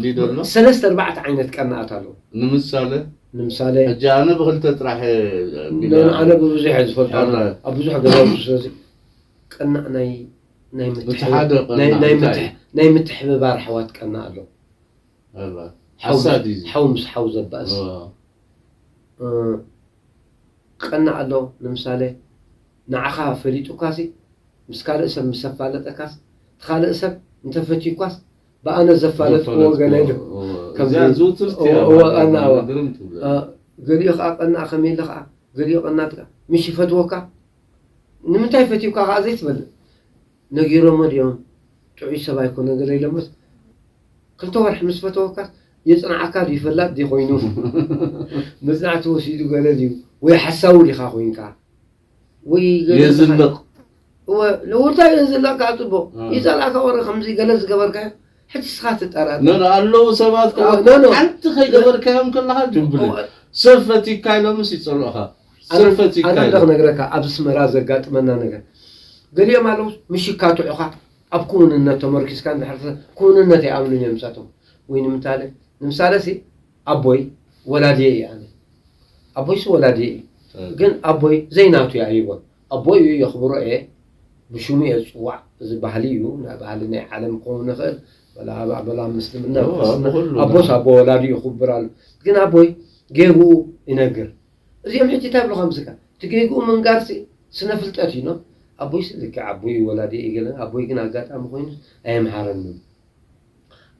እንዲ ዘሎ ሰለስተ ኣርባዕተ ዓይነት ቀናኣት ኣለዉ። ንምሳሌ ንምሳሌ ሕጂ ኣነ ብክልተ ጥራሕ ኖ፣ ኣነ ብብዙሕ እየ ዝፈልጦ። ኣብ ብዙሕ ገዛውቲ ስለዚ ቀናእ ናይ ናይ እቲ ምትሕብ- ሓደ ናይ- ቀናእ ናይ እንታይ ምትሕ- ናይ ምትሕብባር ኣሕዋት ቀናእ ኣሎ። ሓው- ሓሳድ እዩ። ሓው ምስ ሓው ዘባእስ እዋ። እ፣ ቀናእ ኣሎ። ንምሳሌ ንዓኻ ፈሊጡካሲ ምስ ካልእ ሰብ ምስ ኣፋለጠካስ እቲ ካልእ ሰብ እንተፈትዩኳስ ብኣነ ዘፋለጥክዎ ገለ ኢሉ ከምዚ- እዚኣ ዝውትርቲ እዎ- እዎ፣ ኣና፣ እዎ። ግርም ትብለ እ፣ ገሊኡ ከዓ ቀናእ ከመይ ኢለ ከዓ ገሊኡ ቀናት ከዓ ምሽ ይፈትወካ ንምንታይ ፈትዩካ ከዓ ዘይትፈልጥ ነጊሮሞ ድዮም ጥዑይ ሰብ ኣይኮነ ገለ ኢሎምስ ክልተ ወርሒ ምስ ፈተወካ የፅንዓካ ድዩ ፈላጥ ድዩ ኮይኑ መፅናዕቲ ወሲዱ ገለ ድዩ ወይ ሓሳዊ ዲኻ ኮይንካ ወይ ገለ የዝልቕ እወ ለውርታ የዝልቕካ ፅቡቕ እ። ይፀልኣካ ወረ ከምዚ ገለ ዝገበርካ ሕጂ ስኻ ትጠራጠር ኖ ኣለዉ ሰባት ከዓ እወ፣ ኖ፣ ኖ። ሓንቲ ከይገበርካዮም ከለካ ድብል እወ፣ ሰብ ፈቲካ ኢሎምስ ይፀልኡኻ ሰብ ፈቲካ ኣነ ኢሎም ክነግረካ ኣብ ኣስመራ ዘጋጥመና ነገር ገሊኦም ኣለዉ ምሽ ይካትዑኻ ኣብ ክውንነት ተመርኪስካ እንድሕር ክውንነት ይኣምኑን እዮም ምሳቶም ወይ ንምሳሌ ንምሳሌ ሲ ኣቦይ ወላድየ እዩ ኣነ ኣቦይሲ ወላድየ እዩ ግን ኣቦይ ዘይናቱ ይኣይቦን ኣቦይ እዩ የኽብሮ እየ ብሽሙ እየ ዝፅዋዕ እዚ ባህሊ እዩ ናይ ባህሊ ናይ ዓለም ክኸውን ይኽእል በላ ኣባዕበላ ምስልምና እዎ፣ ክርስትና ብኹሉ ኣቦስ ነገር። ኣቦ ወላዲ ይኽብር ኣሎ ግን ኣቦይ ጌግኡ ይነግር እዚኦም ሕጂ እንታይ ብሎ ከምዝካ እቲ ጌግኡ ምንጋርሲ ስነ ፍልጠት እዩ ኖ ኣቦይሲ ልክዕ ኣቦይ ወላዲ እዩ ገለ ኣቦይ ግን ኣጋጣሚ ኮይኑ ኣየምሃረንን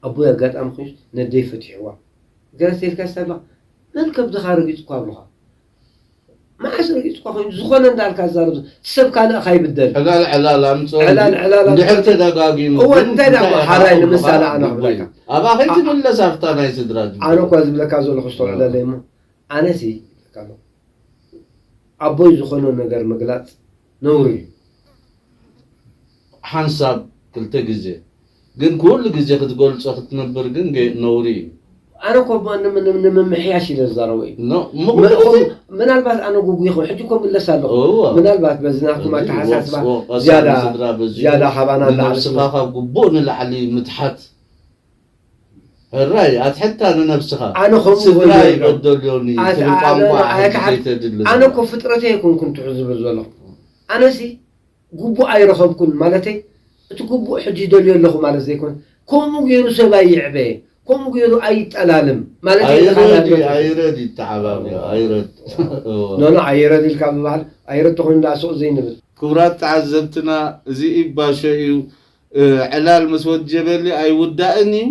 ኣቦይ ኣጋጣሚ ኮይኑ ነደይ ፈትሕዋ ገለ ተልካ ስታብላ መን ከብድኻ ረጊፅኳ ኣብልኻ መዓስ ረጊፅኳ ኮይኑ ዝኾነ እንዳልካ ዛረብ ሰብ ካልእ ካይብደል ዕላል ዕላል ኣምፅኦ ዕላል ዕላል እንድሕር ኣምፅኦ። ተደጋጊሙ እወ፣ ግን እንታይ ደኣ እንታይ ሓራይ ኢኻ ንምሳሌ ምዃኑ ኣነ ግቡእ እዩ። ክብለካ። ኣብኣ ከይትምለስ ኣብታ ናይ ስድራ ኣነ እኳ ዝብለካ ዘለኹ ዝተውዕለለይ እሞ ኣነሲ ይብለካ ኣለኹ ኣቦይ ዝኾነ ነገር ምግላፅ ነውሪ እዩ ሓንሳብ ክልተ ግዜ ግን ኩሉ ግዜ ክትገልፆ ክትነብር ግን ገ- ነውሪ እዩ ኣነ እኮ ብ- ንም- ንም- ንምምሕያሽ ኢለ ዝዛረቡ እዩ ኖ፣ ም- ምኽንያቱ ምናልባት ኣነ ጉጉ ይኹን ሕጂ እኮ ምለስ ኣለኹ እዎ። ምናልባት በዚ ናትኩም እዚ ኣተሓሳስባ ወፅኦ ቀሳሊ ዝያዳ ስድራ በዚሑ ዝያዳ ካባና ንነብስኻ ላዕሊ ካብ ግቡእ ንላዕሊ ምትሓት ሕራይ ኣትሕታ ንነብስኻ ኣነ ከምኡ ስድራ ይብሉ ይበደልዮኒ ኣት- ትብል ኣነ ቋንቋ ኖ፣ ዓዲ ኣየካ- ዘይተድሊ ኣነ ዘላ። እኮ ፍጥረተ ይኮንኩን ትሑ ዝብል ዘለኹ ኣነሲ ጉቡእ ኣይረኸብኩን ማለተይ እቲ ጉቡእ ሕጂ ደልዮ ኣለኹ ማለት ዘይኮነ ከምኡ ገይሩ ሰብ ኣይዕበ ከምኡ ገይሩ ኣይጠላልም ማለት ኣይረድ ኣይረድ ይተዓባብዮ ኣይረድ እዎ። ኖኖ ኣይረድ ኢልካ ብባህል ኣይረድ ተኾይኑ ዳ ስቕ ዘይንብል ክቡራት ተዓዘብትና እዚ ኢባሾ እዩ እ፣ ዕላል ምስ ወጀበሊ ኣይውዳእን እዩ